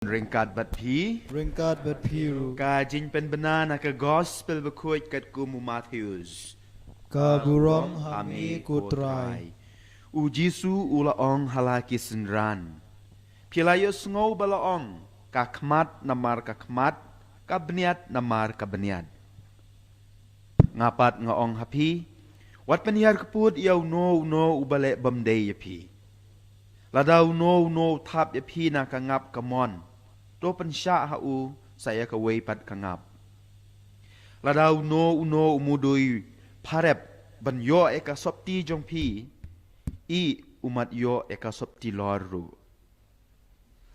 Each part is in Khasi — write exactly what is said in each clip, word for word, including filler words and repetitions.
Ryngkat bad phi. Ryngkat bad phi ruh. Ka jingpynbna na ka Gospel Bakhuid katkum u Mathaios. Ka burom ha me ko Trai. U Jisu u la ong ha la ki synran: Phi la ïohsngew ba la ong, ka khmat namar ka khmat, ka bniat namar ka bniat. Nga pat nga ong ha phi, wat pynhiar kput ïa uno uno uba leh bymdei ïa phi. Lada uno uno u thap ïa phi na ka ngap ka mon, to pynshah ha u sa ïa kawei pat ka ngap. Lada uno uno u mudui pharep ban ïoh ïa ka sopti jong phi, i u mat ïoh ïa ka sopti lor ruh.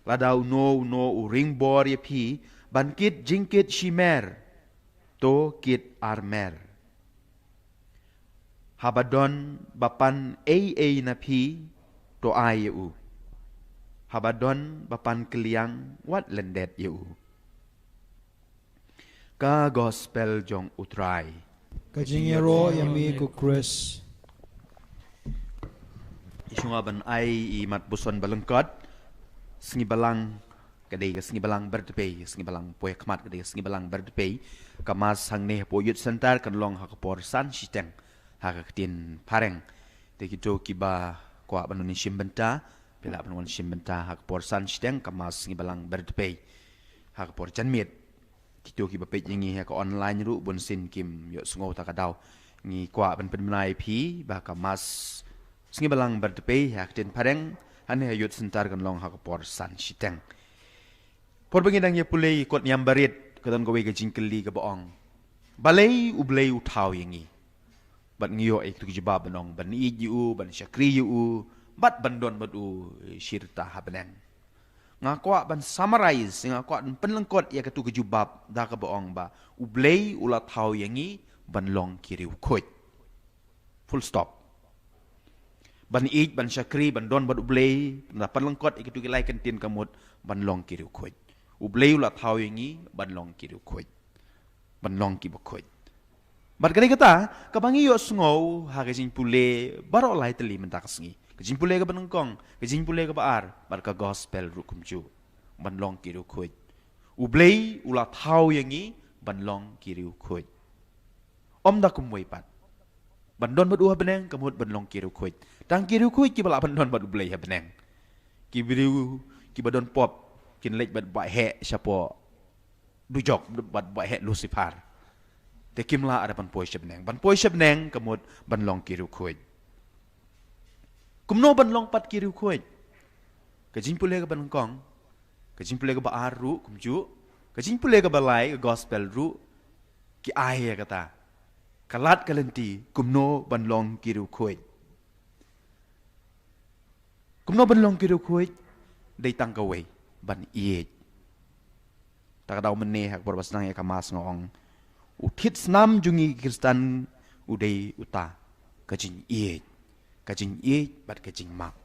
Lada uno uno u ring bor ïa phi ban kit jingkit shimer, to kit armer. Haba don ba pan ei ei na phi, to ai ïa u. Haba don ba pan kylliang, wat lyndet ïa u. Ka Gospel jong u Trai. Ka jingïaroh ïa me ko Khrist. I shunga ban ai i mat puson ba lyngkot, sngi Balang ka dei ka sngi Balang Byrtpei, sngi Balang poi khmat ka dei ka sngi Balang Byrtpei. Ka Mass hangne hapoh Youth Center kan long ha ka por san shiteng ha ka ktien phareng. Te kito kiba kwah ban wan shim bynta, phi lah ban wan shim bynta ha ka por san shiteng, ka Mass sngi Balang Byrtpei ha ka por janmiet. Kito kiba peit ïa ngi ha ka online ruh, bunsien kim ïohsngew ta ka daw. Ngi kwah ban pynbna ïa phi ba ka Mass sngi Balang Byrtpei ha ka ktien phareng hangne ha Youth Center kan long ha ka por san shiteng. Por ba ngi dang ïa pule ïa kot niam barit, ka don kawei ka jingkylli kaba ong, balei U Blei u thaw ïa ngi? Bad ngi ïoh ïa kito ki jubab ban ong, ban ïeit ïa u, ban shakri ïa u, bad ban don bad u shi rta ha bneng. Nga kwah ban summarize, nga kwah ban pynlyngkot ïa kito ki jubab da kaba ong ba U Blei u la thaw ïa ngi ban long ki riewkhuid. Full stop. Ban ïeit, ban shakri, ban don bad U Blei, da pynlyngkot ïa kito ki lai kyntien ka mut ban long ki riewkhuid. U Blei u la thaw ïa ngi ban long ki riewkhuid, ban long kiba khuid. Bad ka dei kata kaba ngi ïohsngew ha ka jingpule baroh lai tylli mynta ka sngi. Ka jingpule kaba nyngkong, ka jingpule kaba ar, bad ka Gospel ruh kumjuh, ban long ki riewkhuid. U Blei u la thaw ïa ngi ban long ki riewkhuid. Ym da kumwei pat. Ban don bad u ha bneng ka mut ban long ki riewkhuid. Tang ki riewkhuid kiba lah ban don bad U Blei ha bneng. Ki briew kiba don pop kin leit bad bah heh shapoh dujok, bad bah heh Lucifer. Te kim lah da ban poi sha bneng. Ban poi sha bneng ka mut ban long ki riewkhuid. Kumno ban long pat ki riewkhuid? Ka jingpule kaba nyngkong, ka jingpule kaba ar ruh kumjuh, ka jingpule kaba lai, ka Gospel ruh, ki ai ïa kata ka lad ka lynti kumno ban long ki riewkhuid. Kumno ban long ki riewkhuid? Dei tang kawei, ban ïeit. Ta ka daw mynne ha ka por ba sdang ïa ka Mass nga ong, u thied snam jong ngi ki Khristan u dei uta ka jingïeit, ka jingïeit bad ka jingmap.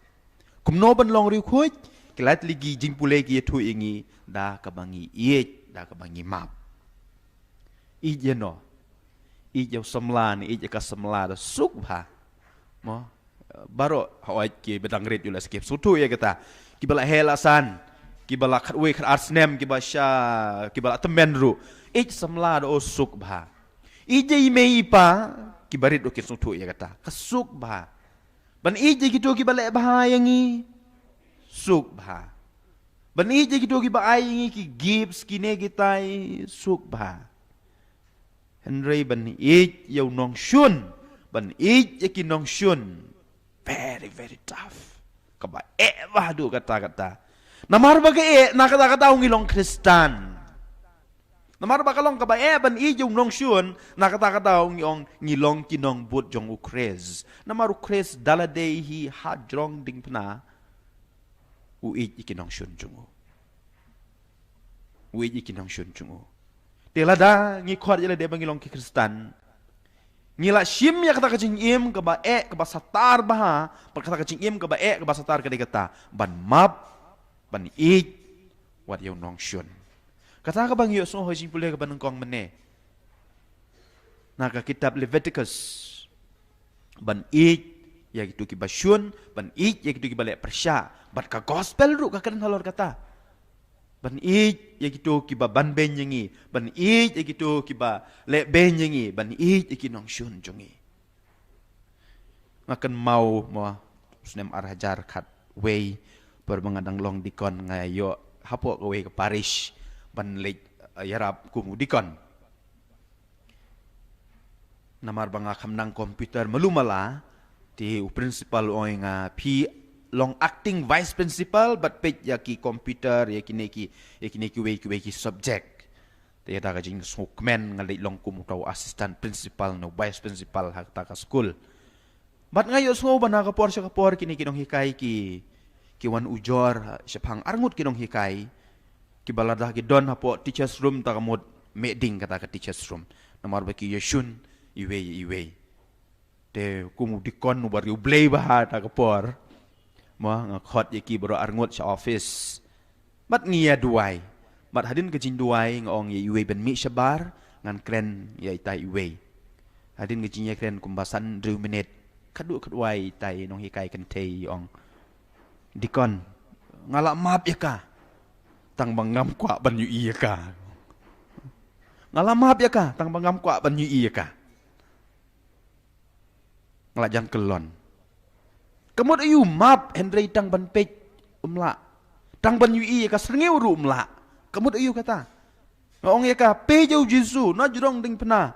Kumno ban long riewkhuid? Ki lai tylli ki jingpule ki ïathuh ïa ngi da kaba ngi ïeit, da kaba ngi map. Ïeit ïa no? Ïeit ïa u samla ne ïeit ïa ka samla da suk bha. Mo, baroh hooid kiba dang rit ïoh la skip sngewthuh ïa kata. Kiba la heh la san, kiba la khatwei khatar snem, kiba sha, kiba la tymmen ruh, ïeit samla da o suk bha. Ïeit ïa i mei i pa, kiba rit ruh kin sngewthuh ïa kata, ka suk bha. Ban ïeit ïa kito kiba leh bha ïa ngi, suk bha. Ban ïeit ïa kito kiba ai ïa ngi ki gifts, kine kitai, suk bha. Hynrei ban ïeit ïa u nongshun, ban ïeit ïa ki nongshun, very, very tough. Kaba eh bha haduh katta katta. Namar ba ka eh, na kata ka daw ngi long Khristan. Namar ba ka long kaba eh ban ïeit ïa u nongshun, na kata ka daw ngi ong ngi long ki nongbud jong u Khrist. Namar u Khrist da lade hi ha jrong diengphna u ïeit ïa ki nongshun jong u. U ïeit ïa ki nongshun jong u. Te lada ngi khot ïa lade ba ngi long ki Khristan, ngi la shim ïa kata ka jingim kaba eh, kaba satar bha, bad kata ka jingim kaba eh, kaba satar ka dei kata ban map, ban ïeit wat ïa u nongshun. Kata kaba ngi ïohsngew ha ka jingpule kaba nyngkong mynne, na ka kitab Leviticus, ban ïeit ïa kito kiba shun, ban ïeit ïa kito kiba leh pyrshah. Bad ka Gospel ruh ka kren halor kata. Ban ïeit ïa kito kiba ban beiñ ïa ngi, ban ïeit ïa kito kiba leh beiñ ïa ngi, ban ïeit ïa ki nongshun jong ngi. Nga kynmaw mo, snem ar hajar khatwei, por ba nga dang long dikon, nga ïoh hapoh kawei ka parish ban leit, eh, ïarap kum u dikon. Namar ba nga kham nang computer malu mala, te u principal u ong ïa nga, phi long acting vice principal, bad peit ïa ki computer, ïa kine ki, ïa kine kiwei kiwei ki subject. Te da ka jingsngewkmen nga leit long kum uta u assistant principal ne u vice principal ha kata ka skul. Bad nga ïohsngew ba na ka por sha ka por kine ki nonghikai ki, ki wan ujor shaphang arngut ki nonghikai, kiba lada ki don hapoh teachers room ta ka mut meh ding kata ka teachers room. Namar ba ki ïashun iwei iwei. Te kum u dikon uba riewblei bha ta ka por, mo, nga khot ïa ki baroh arngut sha office. Bad ngi ïa duwai. Bad hadien ka jingduwai nga ong ïa iwei ban mih shabar, ngan kren ïa ita iwei. Hadien ka jingïakren kumba san hynriew minit, khadduh khadwai ita i nonghikai kynthei i ong, "Dikon, nga la map ïa ka, tang ba ngam kwah ban ïohi ïa ka. Nga la map ïa ka, tang ba ngam kwah ban ïohi ïa ka. Nga la jan kyllon." Ka mut aïu map, hynrei tang ban peit um lah. Tang ban ïohi ïa ka syrngiew ruh um lah. Ka mut aïu kata? Nga ong ïa ka, peit ïa u Jisu na jrong diengphna.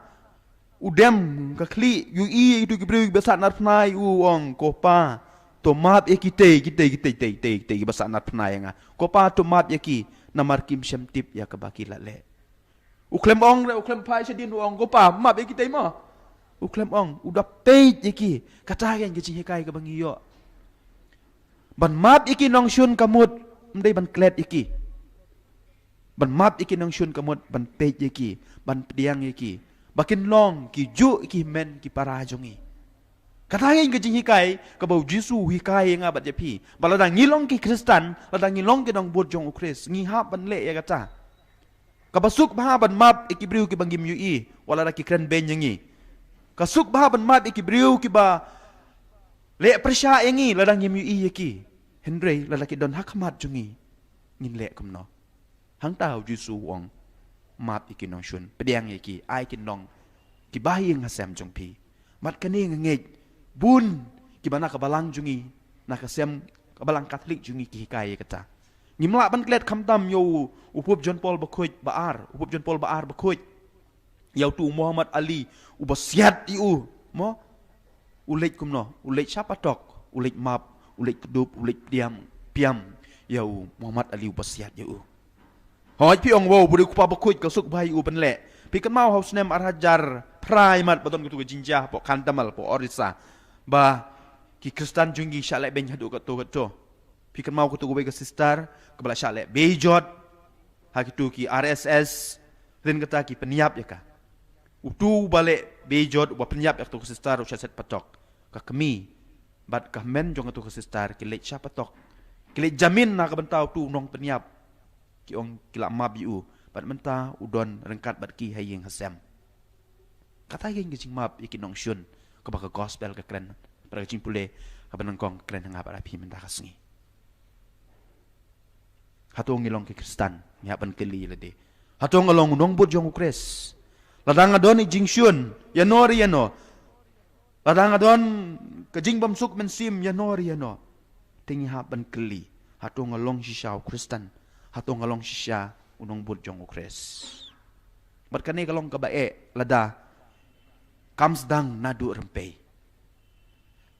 U dem ka khlieh, ïohi ïa kitu ki briew kiba sah nar phna ïa u, u ong, "Ko Pa, to map ïa kitei, kitei, kitei, kitei, kitei, kitei kiba sah nar phna ïa nga. Ko Pa, to map ïa ki, namar kim shym tip ïa kaba ki la leh." U khlem ong re, u khlem phai shadien, u ong, "Ko Pa, map ïa kitei mo." U khlem ong, u da peit ïa ki. Kata kein ka jinghikai kaba ngi ïoh. Ban map ïa ki nongshun ka mut, ym dei ban klet ïa ki. Ban map ïa ki nongshun ka mut, ban peit ïa ki, ban pdiang ïa ki, ba kin long kijuh ki hynmen ki para jong ngi. Kata kein ka jinghikai kaba u Jisu u hikai ïa nga bad ïa phi. Ba lada ngi long ki Khristan, lada ngi long ki nongbud jong u Khrist, ngi hap ban leh ïa kata. Kaba suk bha ban map ïa ki briew kiba ngim ïohi, wat lada ki kren beiñ ïa ngi. Ka suk bha ban map ïa ki briew kiba leh pyrshah ïa ngi lada ngim ïohi ïa ki. Hynrei lada ki don ha khmat jong ngi, ngin leh kumno? Hangta u Jisu u ong, map ïa ki nongshun, pdiang ïa ki, ai kin long kiba ha ïing ha sem jong phi. Bad kane nga ngeit, bun kiba na ka balang jong ngi, na ka sem, ka balang Katholik jong ngi ki hikai ïa kata. Ngim lah ban klet khamtam ïa u, u Pope John Paul bakhuid ba ar, u Pope John Paul ba ar bakhuid. Ïa utu u Muhammad Ali, uba siat ïa u, mo? U leit kumno, u leit sha patok, u leit map, u leit kdup, u leit pdiang, piam ïa u Muhammad Ali uba siat ïa u. Hooid, phi ong, wow, u briew kpa bakhuid, ka suk bha ïa u ban leh. Phi kynmaw ha u snem ar hajar phra mat ba don katu ka jingjia hapoh Kandhamal, hapoh Orissa, ba ki Khristan jong ngi shah leh beiñ haduh katto katto. Phi kynmaw katu kawei ka sister kaba la shah leh bejot ha kitu ki R S S, hynrei kata ki pynïap ïa ka. Utu uba leh bejot, uba pynïap ïa katu ka sister, u shah set patok. Ka kmie bad ka hynmen jong katu ka sister ki leit sha patok, ki leit jamin na ka bynta utu u nongpynïap. Ki ong ki la map ïa u, bad mynta u don ryngkat bad ki ha ïing ha sem. Kata kein ka jingmap ïa ki nongshun kaba ka gospel ka kren. Bad ka jingpule kaba nyngkong ka kren ha nga bad ha phi mynta ka sngi. Hato ngi long ki Khristan? Ngi hap ban kylli ïa lade. Hato nga long u nongbud jong u Khrist? Lada nga don i jingshun ïano re ïano, lada nga don ka jingbymsuk mynsiem ïano re ïano, te ngi hap ban kylli, hato nga long shisha u Khristan? Hato nga long shisha u nongbud jong u Khrist? Bad kane ka long kaba eh lada kam sdang naduh rympei.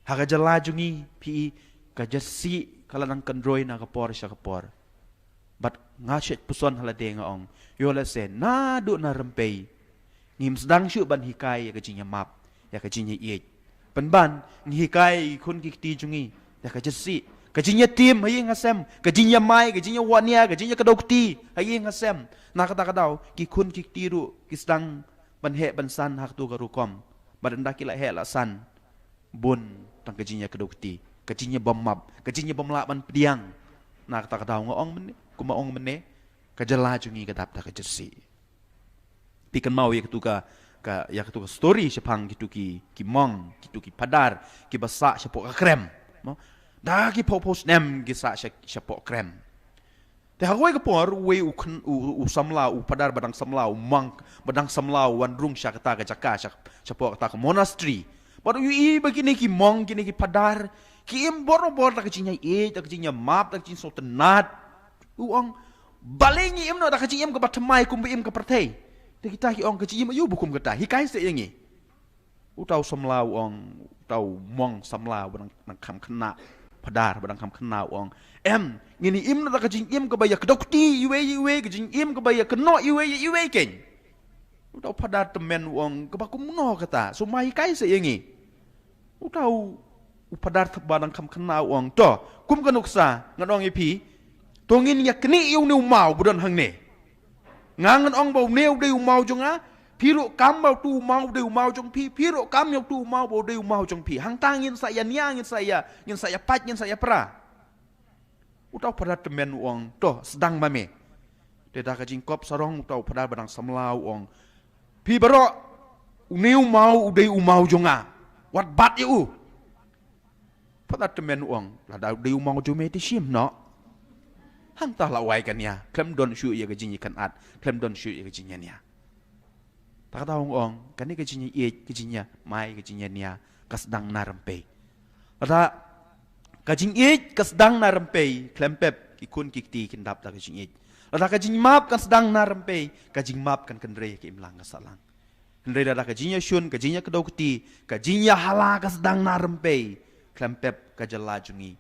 Ha ka jylla jong ngi, phi, ka jyrsieh ka la nang kynroi na ka por sha ka por. Bad nga shet puson ha lade, nga ong, ïoh lehse naduh na rympei ngim sdang shuh ban hikai ïa ka jingïamap, ïa ka jingïaieit. Pynban ngi hikai ïa ki khun ki kti jong ngi ïa ka jyrsieh, ka jingïatim ha ïing ha sem, ka jingïamai, ka jingïawahnia, ka jingïakdew kti ha ïing ha sem. Na kata ka daw ki khun ki kti ruh ki sdang ban heh ban san ha katu ka rukom. Bad ynda ki la heh la san, bun tang ka jingïakdew kti, ka jingïabym map, ka jingïabym lah ban pdiang. Na kata ka daw nga ong mynne, kumba ong mynne, ka jylla jong ngi ka dap da ka jyrsieh. Phi kynmaw ïa katu ka, ka, ïa katu ka story shaphang kitu ki, ki monk, kitu ki padar kiba sah shapoh ka krem, mo? Da ki phew phew snem ki sah sha, shapoh krem. Te ha kawei ka por, uwei u, khen, u, u samla, u phadar ba dang samla, u monk ba dang samla, u wan rung sha kata ka jaka, sha, shapoh kata ka monastery. Bad u ïohi ba kine ki monk, kine ki phadar, ki im bor bor da ka jingïaieit, da ka jingïamap, da ka jingsngewtynnat. U ong, balei ngi im noh da ka jingim kaba thymmai kumba im ka pyrthei? Te kita ki ong, ka jingim aïu ba kum kata? Hikai seh ïa ngi. Uta u samla u ong, uta u monk samla ba dang, dang kham khynnah, phadar ba dang kham khynnah u ong, em, ngin ïa im noh da ka jingim kaba ïa kdew kti iwei ïa iwei, ka jingim kaba ïa kynnoh iwei ïa iwei keiñ. Uta u phadar tymmen u ong, kaba kumno kata? Sngewbha hikai seh ïa ngi. Uta u, u phadar ba dang kham khynnah u ong, to, kum ka nuksa, ngan ong ïa phi, to ngin ïa knieh ïa une u maw ba don hangne. Nga ngan ong ba une u dei u maw jong nga, phi ruh kam ba utu u maw u dei u maw jong phi, phi ruh kam ïa utu u maw ba u dei u maw jong phi. Hangta ngin sa ïa nia, ngin sa ïa, ngin sa ïa pait, ngin sa ïa pra. Uta u phadar tymmen u ong, to, sdang ma me. Te da ka jingkop sarong uta u phadar ba dang samla u ong, phi baroh, une u maw u dei u maw jong nga. Wat bat ïa u. Phadar tymmen u ong, lada u dei u maw jong me te shim noh. Hangta la wai ka nia, khlem don shuh ïa ka jingïakynad, khlem don shuh ïa ka jingïania. Ta ka daw u ong, kane ka jingïaieit, ka jingïamai, ka jingïania, ka sdang na rympei. Lada ka jingïeit ka sdang na rympei, khlem pep ki khun ki kti kin dap da ka jingïeit. Lada ka jingmap kan sdang na rympei, ka jingmap kan kynrei ka imlang ka sahlang. Hynrei lada ka jingïashun, ka jingïakdew kti, ka jingïahala ka sdang na rympei, khlem pep ka jylla jong ngi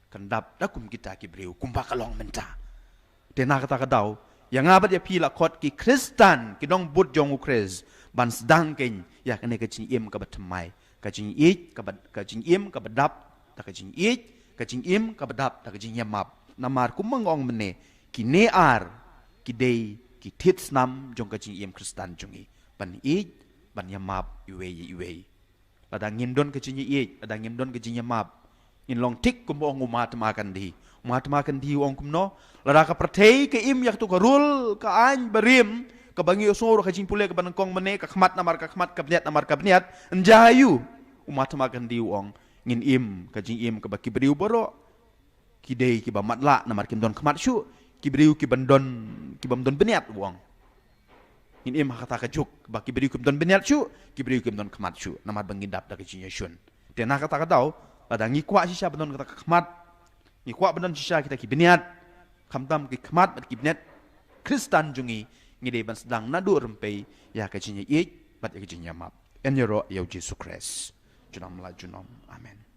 kan dap da kum kita ki briew kumba ka long mynta. Te na kata ka daw, ïa nga bad ïa phi la khot ki Khristan, ki nongbud jong u Khrist, ban sdang keiñ ïa kane ka jingim kaba thymmai, ka jingïeit, kaba, ka jingim kaba dap da ka jingïeit, ka jingim kaba dap da ka jingïamap. Namar kumba nga ong mynne, kine ar ki dei ki thied snam jong ka jingim Khristan jong ngi, ban ïeit, ban ïamap iwei ïa iwei. Lada ngim don ka jingïeit, lada ngim don ka jingïamap, ngin long thik kumba ong u Mahatma Gandhi. U Mahatma Gandhi u ong kumno? Lada ka pyrthei ka im ïa kato ka rule, ka aiñ barim, kaba ngi ïohsngew ruh ka jingpule kaba nyngkong mynne, ka khmat namar ka khmat, ka bniat namar ka bniat, ynda aïu? U Mahatma Gandhi u ong, ngin im ka jingim kaba ki briew baroh ki dei kiba matlah namar kim don khmat shuh, ki briew ki ban don, ki bym don bniat, u ong. Ngin im ha kata ka juk ba ki briew kim don bniat shuh, ki briew kim don khmat shuh, namar ba ngi dap da ka jingïashun. Te na kata ka daw, lada ngi kwah shisha ban don kata ka khmat, ngi kwah ban don shisha kita ki bniat, khamtam ki khmat bad ki bniat Khristan jong ngi, ngi dei ban sdang naduh rympei ïa ka jingïaieit bad ïa ka jingïamap. Yn ïaroh ïa u Jisu Khrist. Junom la junom. Amen.